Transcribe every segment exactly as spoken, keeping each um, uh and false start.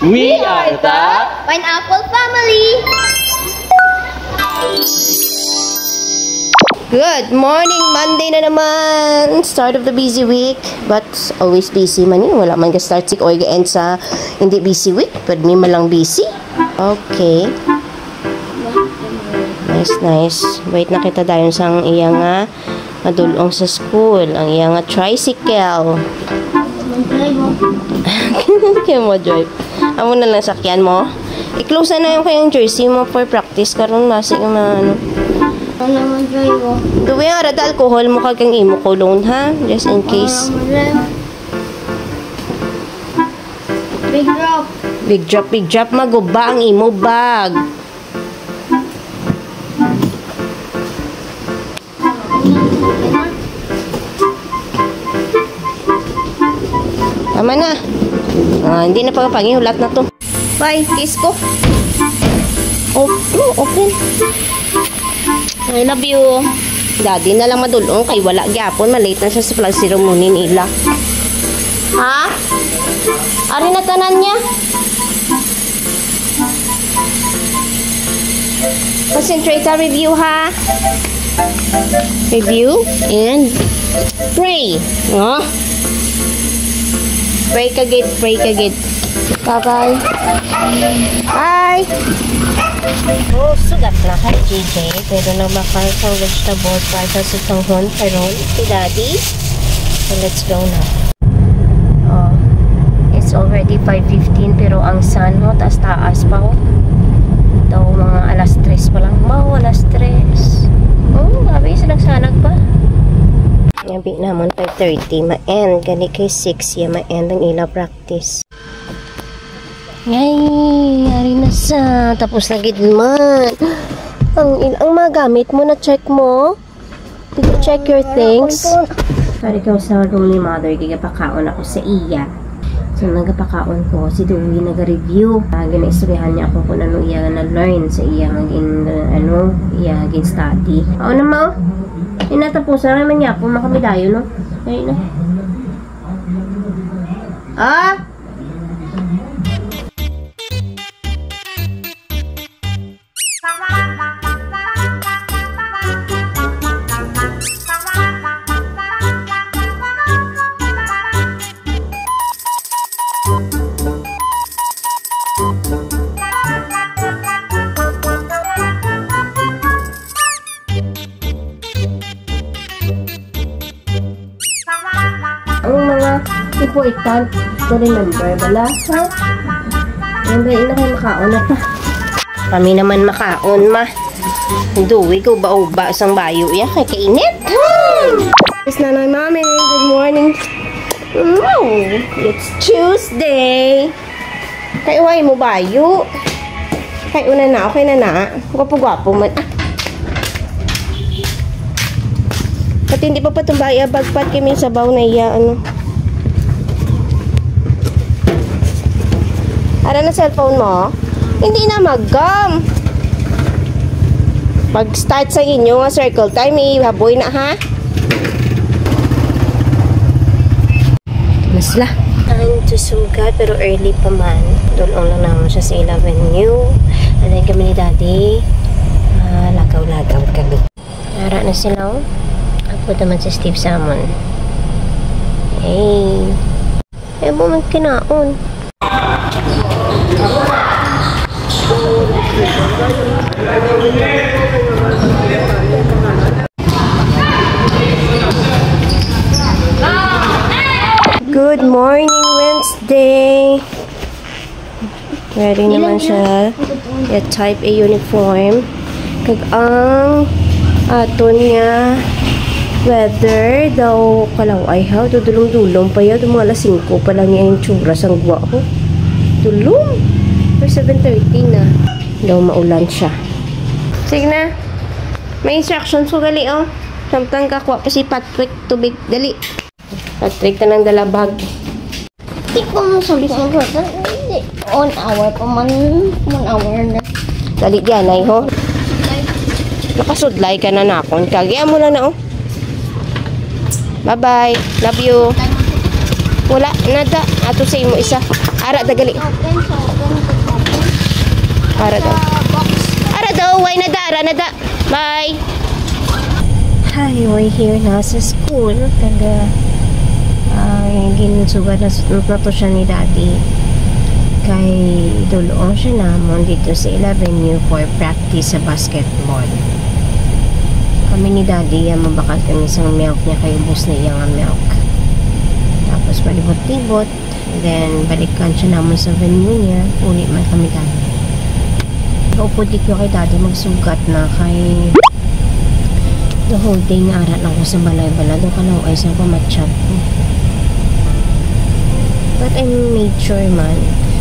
We are the Pineapple Family. Good morning! Monday na naman! Start of the busy week. But always busy man eh. Wala man ga-start week or ga-end sa hindi busy week. Pwede man lang busy. Okay. Nice, nice. Wait na kita dayon sang iya nga madulong sa school. Ang iya nga tricycle. Kaya mo drive. Amo na lang sakyan mo. I-close na lang yung kayang jersey mo for practice karon, basi nga ma-, ano. Ano mo drive, oh? Duwi nga, rada alcohol mo kag ang imo cologne, ha? Just in case. Ano mo drive? Big drop. Big drop, big drop. Maguba ang imo bag. Tama na. Ah, hindi na pagpangihulat na to. Bye, kiss ko. Oh, oh, open. I love you. Daddy na lang madulong kay wala gyapon, malate na siya sa flag ceremony nila. Ha? Ari na tanan niya. Concentrate sa review, ha? Review and pray. Oh. Pray ka gid, pray ka gid. Bye-bye. Bye. Oh, sugat na kay J J. Pero na makal sa vegetable para sa sutanghon karon si Daddy. So, let's go na. Oh, it's already five fifteen, pero ang sun, no, taas-taas pa, oh. Daw mga alas tres pa lang. Wow, alas tres. Oh, grabe, sanag-sanag pa. Yabi namon five thirty, ma-end. Gani kay six, ya ma-end ang ila practice. Yay! Ari na sa. Tapos na gid man. Ang il-, ang mga gamit mo, na-check mo? Did you check your things? Sorry ko sa room ni mother, kay gapakaon ako sa iya. So, nagapakaon ko, si Dewey naga-review. Ah, ginaistoryahan niya ako kung ano iya na-learn sa iya nga gin-, ano, iya gin-study. Oo na, ma, oh. Inatapusan naman niya ako, makamidayo, no? Ayun na. Ah! Ang mga important to remember, bala, ha? Yan ba, ina, kay makaon na ta. Kami naman makaon, ma. Duwi ko ba uba sang bayo, ya, kay kainit. Hmm. Yes, Nanay Mami. Good morning. Oh, it's Tuesday. Kay uway mo bayo. Kay una na, okay na na. Gwapo-gwapo man. Ah. Pati hindi pa patumbay, ah, bagpat kay may sabaw na iya, ano. Ara na cellphone mo? Hindi na magam. Mag-start sa inyo nga circle time, eh. Haboy na, ha? Masla. Time to sugat, pero early pa man. Dulong lang naman siya sa eleven new. And then kami ni Daddy, ah, lagaw-lagaw kami. Ara na sila, oh. Ako naman si Steve Salmon. Hey. Eh, mo man kinaon. Good morning, Wednesday. Ready naman siya. Yeah, type A uniform. Kag ang aton nga weather daw, kalaw-ay ha, dudulom-dulom pa ya, mga alas singko pa lang ya ang tsura sang gwa ko. Dulom. Pero seven thirty na. Daw maulan siya. Sige na. May instructions ko gali, oh. Samtang kakuha pa si Patrick tubig. Dali. Patrick, tanang dala bag. Di ko mo sabi sa hindi. One hour pa man. One hour na. Dali diyan, ay, ho. Nakasudlay ka na nakon. Kagaya mo na na, oh. Bye-bye. Love you. Wala, nada. Ato sa imo isa. Ara, dagali. Ara daw. Ara daw, why nada? Ara, nada. Bye. Hi, we're here na sa school. Kag, ah, ginsugad na, na to siya ni Daddy. Kay dulong siya namon dito sa eleven U for practice sa basketball. Kami ni Daddy, ah, mabakal kami sang milk niya kay ubos na iya nga milk. Tapos palibot-libot, then balikan siya namon sa venue niya, uli man kami Daddy. Kaupod gid ko kay Daddy magsugat na kay the whole day nga ara lang ko sa balay-balay, daw kalaw-ay sa pamatsyag ko. But I made sure man,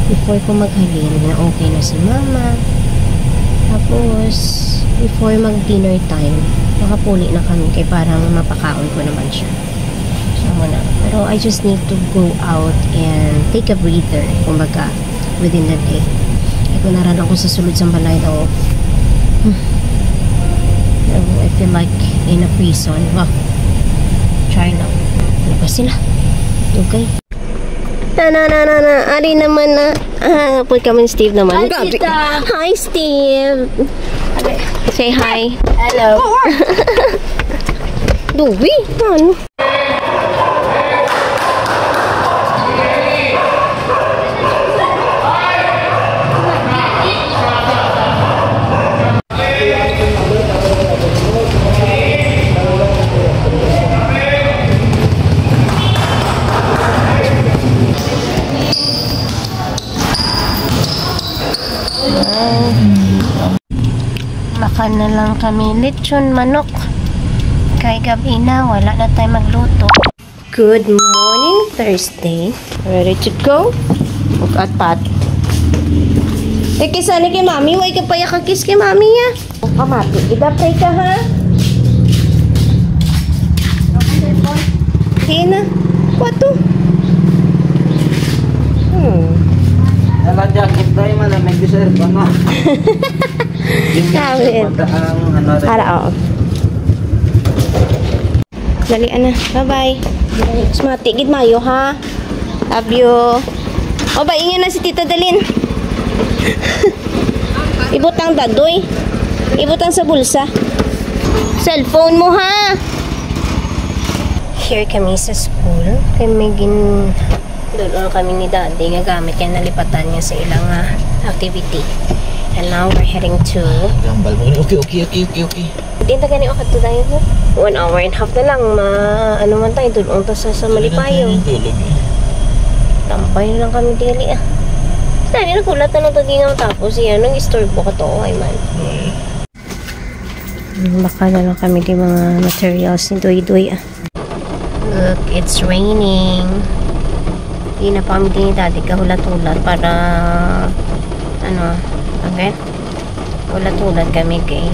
before ko maghalin, na okay na si Mama. Tapos, before mag-dinner time, makapuli na kami kay parang mapakaon ko naman siya. Siya muna. Pero I just need to go out and take a breather, kumbaga, within the day. Ay, kung naran ako sa sulod sa balay daw, hmm, I feel like in a prison. Wow. Try lang. Ano ba sila? Okay. Na, na, na, na, na. Ari naman na. Ah, put kami ni Steve naman. Hi, Grabe. Tita. Hi, Steve. Okay. Say hi. Hello. Dui? Ano? Baka na lang kami lechon manok. Kay gabi na, wala na tayo magluto. Good morning, Thursday. Ready to go? Look at Pat. Te, kiss ani kay Mami. Way ka pa ya ka-kiss kay Mami, ya. Kamati, gidapay ka, ha? Di na. Kwato. Hmm. Ala, jacket tayo, malamig, sir. Banga. Sabi. Ang, ano, rin. Para, oo. Dali, ana. Bye-bye. Smati gid mayo, ha? Love you. O, ba, ingin na si Tita Dalin. Ibutang, Dadoy. Ibutang sa bulsa. Cellphone mo, ha? Here kami sa school. Kay may gin-, doon kami ni Daddy nga gamit kay nalipatan niya sa ilang, ah, activity. And now we're heading to Gambal mo. Okay, okay, okay, okay, okay. Di na gani, o, kadto tayo, no? One hour and half na lang, ma-, ano man tayo, dulong ta sa, sa Malipayo. Tulog, eh. Tampay na lang kami dili, ah. Dali, nagulat na lang to, di nga matapos, eh. Anong istorbo ka to, ay man. Ay. Mm, baka na lang kami di mga materials ni Doy Doy, ah. Look, it's raining. Di na pa kami din dati kahulat-hulat para, ano, okay? Hulat-hulat kami kay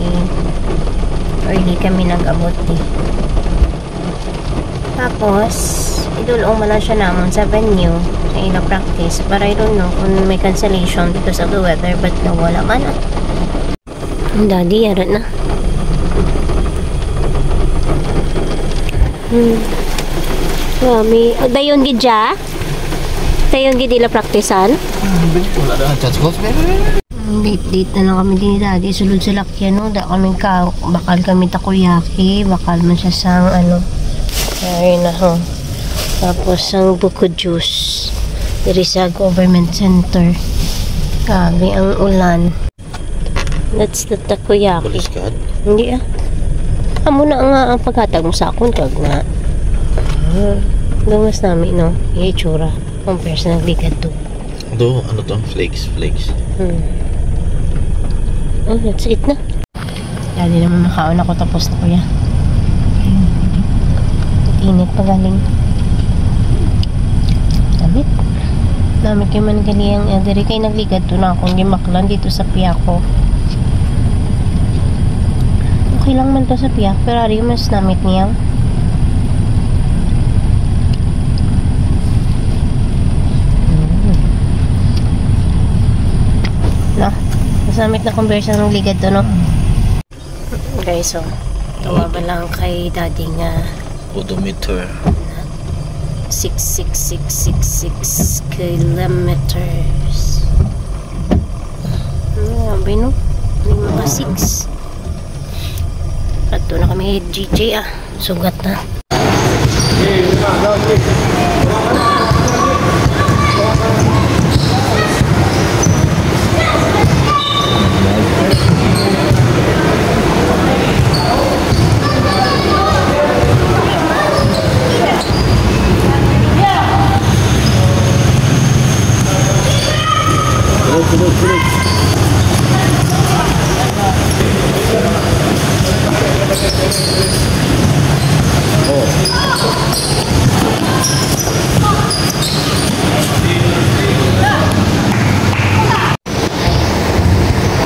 early kami nag-abot, eh. Tapos, idulong man lang siya namon sa venue sa ila practice. Para I don't know kung may cancellation because of the weather, but nawala man, ah. Ang daddy, yara na. Hmm. Mami, oh, dayon gid siya? Dayon gid ila praktisan? Hmm, wala na ang chance ko. Date-date na lang kami din ni Daddy. Sulod sa lakyan, no? Da kami ka, bakal kami takoyaki, bakal man siya sang, ano, ay na, ho. Tapos, sang buko juice. Diri sa government center. Grabe ang ulan. That's the takoyaki. Baliskad? Hindi, ah. Amo na nga ang paghatag mo sa akon, kag na. Ah, dungas nami, no? Yung itsura. Compare sa nagligad to. Do, ano to? Flakes, flakes. Hmm. Oh, that's it na. Dali naman makaon ako, tapos na, kuya. Init pa galing. Damit. Namit kay man gali ang, eh, diri kay nagligad to na akong gimaklan dito sa piyak ko. Okay lang man to sa piyak, pero ari mas namit niya. Mm. Na, mas namit na conversion ng ligad to, no? Guys, so, tumaba lang kay daddy nga odometer. Six, six, six, six, six kilometers. Ano nga ba, no? Hindi maka six. Ato na kami, G J, ah. Sugat na. Sunod, sunod, sunod. Oh.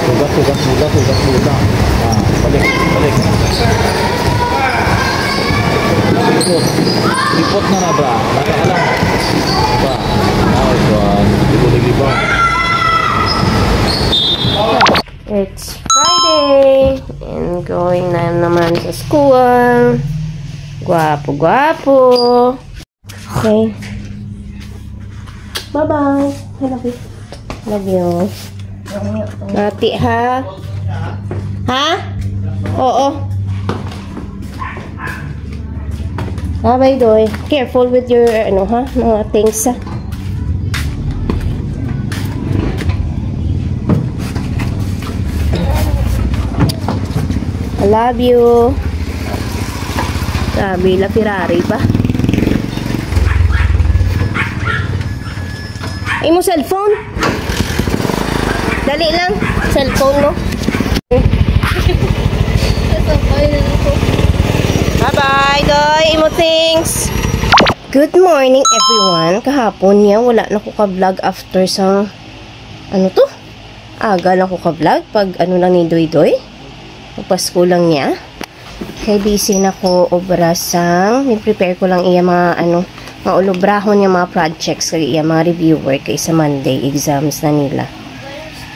Hugas, hugas, hugas, hugas, hugas. Ah, balik, balik. Lipot. Lipot na na ba? Nakakalang. Ba? Ay, ba? Hindi ko nagiba. It's Friday and going na naman sa school. Guwapo, guwapo. Okay. Bye-bye. I love you. Love you. Mati, ha? Ha? Oo. Bye-bye, Doy. Careful with your, ano, ha? Mga things, ha? I love you. Grabe, La Ferrari pa. Imo cellphone? Dali lang. Cellphone mo. Bye-bye, Doy. Imo things. Good morning, everyone. Kahapon niya, wala na ko ka-vlog after sa, ano to? Aga lang ko ka-vlog pag ano lang ni Doy Doy. Pag Pasko lang niya. Kay busy na ko obra sang, ni-prepare ko lang iya mga, ano, mga ulobrahon nga mga projects kag iya mga review work kay sa Monday exams na nila.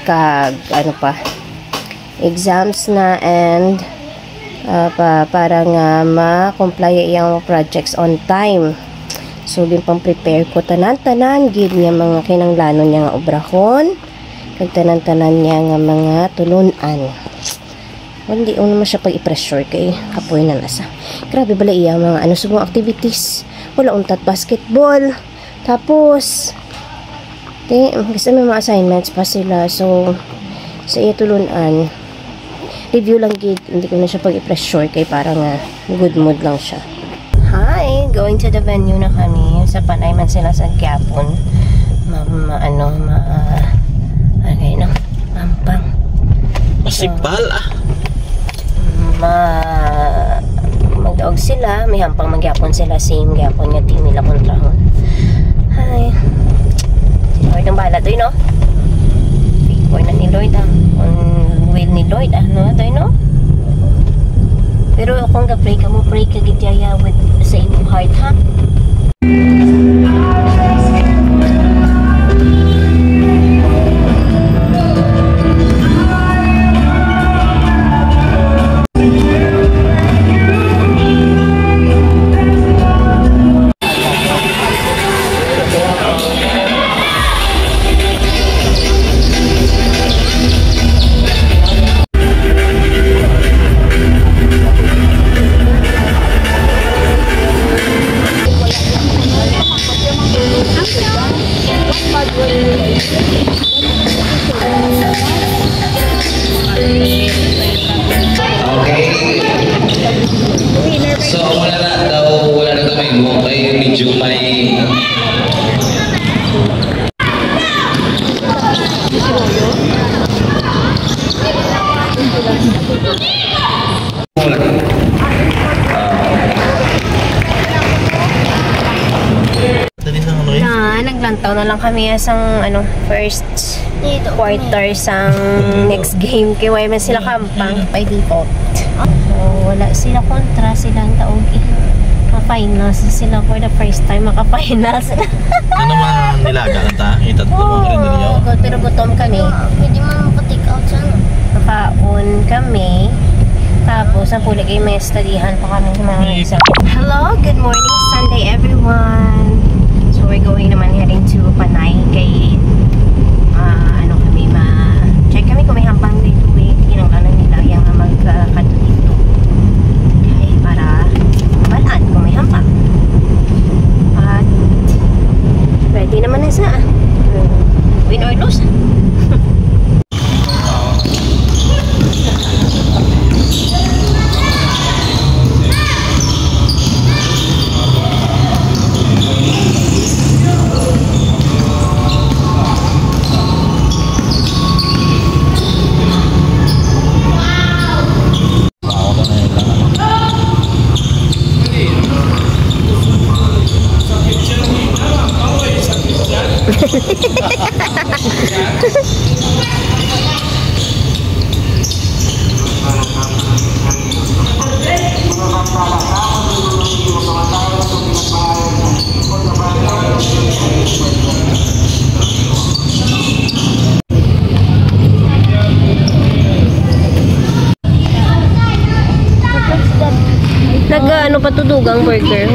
Kag, ano pa, exams na and, ah, pa, para nga ma-comply iya mga projects on time. So, ginpang-prepare ko tanan-tanan gid nga mga kinanglanon niya nga obrahon, kag tanan-tanan niya nga mga tulun-an. Hindi ko naman siya pag-i-pressure kay kapoy na nasa. Grabe bala iya mga, ano, subong activities. Wala untat basketball. Tapos, te, kasi may mga assignments pa sila. So, sa iya tulun-an, review lang gid. Hindi ko na siya pag-i-pressure kay para nga good mood lang siya. Hi! Going to the venue na kami. Sa Panay man sila sa Quiapo. Ma, ma, ano, ma, ah, ano yun, no? Ampang. Masipal, ah. Ma, magdaog sila, may hampang man gyapon sila, same gyapon nga team nila kontrahon. Hi. Lord ang bahala to, no? Favor na ni Lord, ah. Ang will ni Lord, ah, no? To, no? Pero kung ga-pray ka mo, pray ka gid, yaya, with, sa imong heart, ha? Okay. So, wala na daw, wala na kami mo kay medyo may Dali sa ano, eh? Na, naglantaw na lang kami sang, ano, first Dito, quarter sang next game kay wala man sila kampang by default. So, wala sila kontra, sila ang taog, eh. Maka-finals sila for the first time, maka-finals. Ano man, nilaga lang ta? Itat ko mo rin ninyo. Oo, pero gutom kami. Pwede man maka-take out sa ano? Nakaon kami. Tapos, ang puli kay may studyhan pa kami sa mga May exam. Hello, good morning, Sunday, everyone. We're going naman heading to Panay kay, ah, ano kami, ma-check kami kung may hampang dito, eh. Kinanglanan nila yung mag, ah, kadto dito. Kay para mabalaan kung may hampang. At ready naman na sa, ah, win or lose. Nag-ano pa to, dugang burger.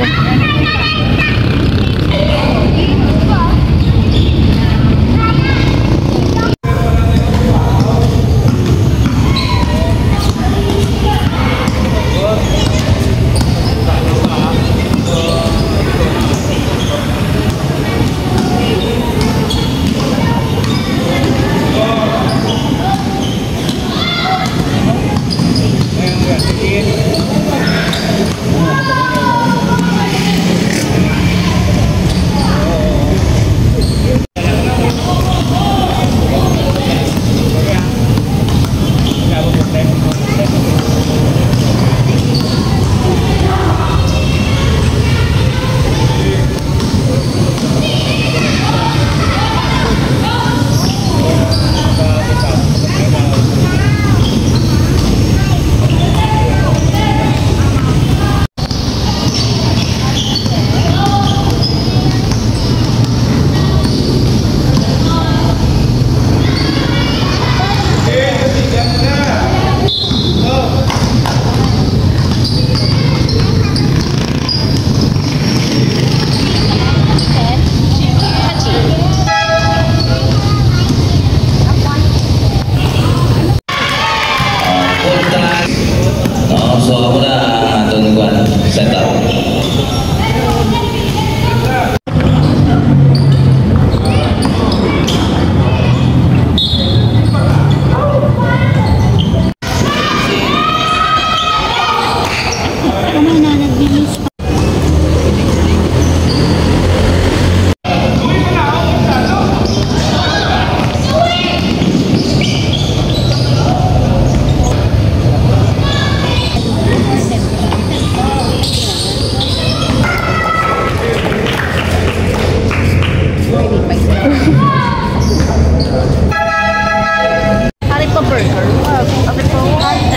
Oh, so ako na ang aton kuan, setup.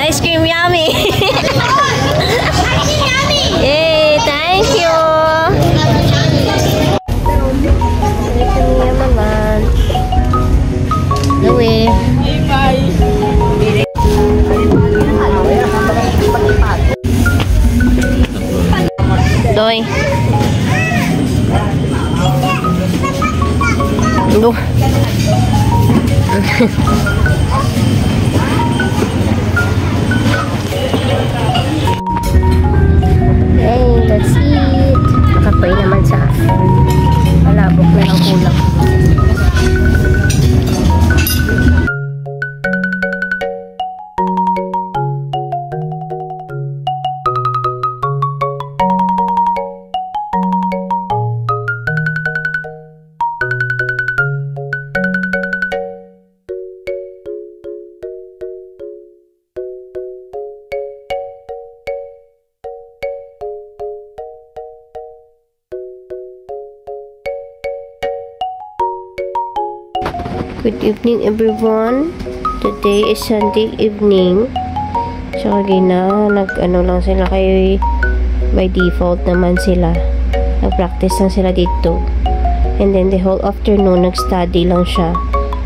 Ice cream yummy! Yay! Thank you! Ice cream yummy naman. Louie. Doy. Doy. Yay, let's eat. Kapoy naman sa palabok na ng kulang. Good evening, everyone. Today is Sunday evening. So, kagina, nag-ano lang sila kay by default naman sila. Nag-practice lang sila dito. And then, the whole afternoon, nag-study lang siya.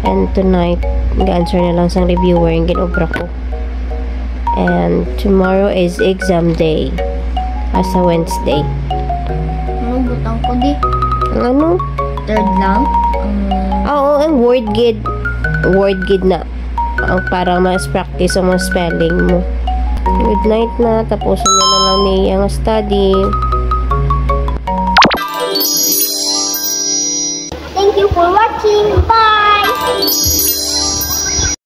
And tonight, nag-answer na lang sang reviewer yung ginobra ko. And tomorrow is exam day. As a Wednesday. Ano, butang ko di. Ang ano? Third lang? Oo, ang word gid. Word gid na. Ang para mas practice ang mga spelling mo. Good night na. Tapusin niya na lang niya ang study. Thank you for watching. Bye!